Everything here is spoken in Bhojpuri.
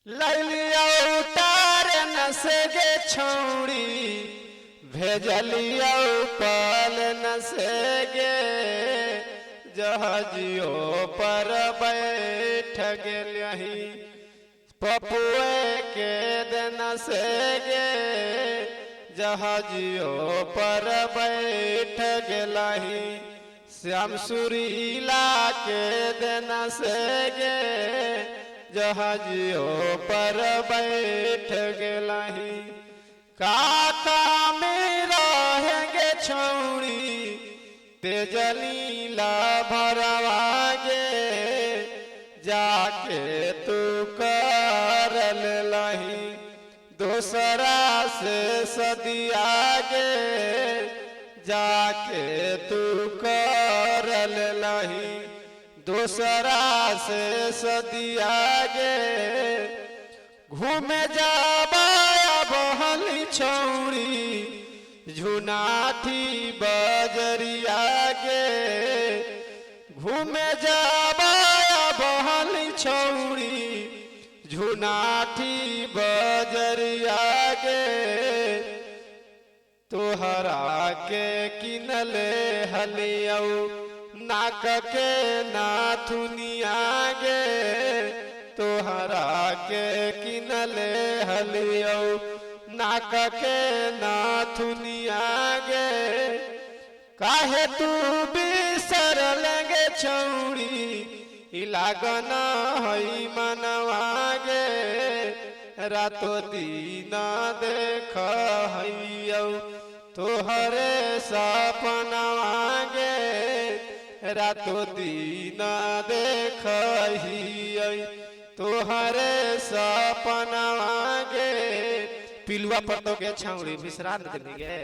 लैलिया उतार न से गे छौड़ी, भेजलिया पाल न से गे, जहाजियो पर बैठ गेलही पपुए के देन से गे, जहाजियो पर बैठ गेलही श्याम सुरीला के देन से गे, जहाजियो पर बैठ गेलही। काका में रहेंगे छौड़ी तेजलीला भरवागे, जाके तू कर लही दोसरा से सदियागे, जाके तू कर लही दोसरा से सदियागे। घूमे जाबा बहली छौड़ी झुनाठी बजरिया गे, घूमे जाबा बहली छौड़ी झुनाठी बजरिया गे, तोहरा के किनले हलियौ नाक के नाथुनिया गे, तोहरा के किनले हलियौ नाक के नाथुनिया गे। काहे तू बिसर लगे छौड़ी ई लागन हई मनवा गे, रातो दिन देख हइयौ तोहरे सपनवा गे, रातो दिन देख हियै तोहरे सपनवा गे। पिलुआ पर तो के छौड़ी विश्रांत गे।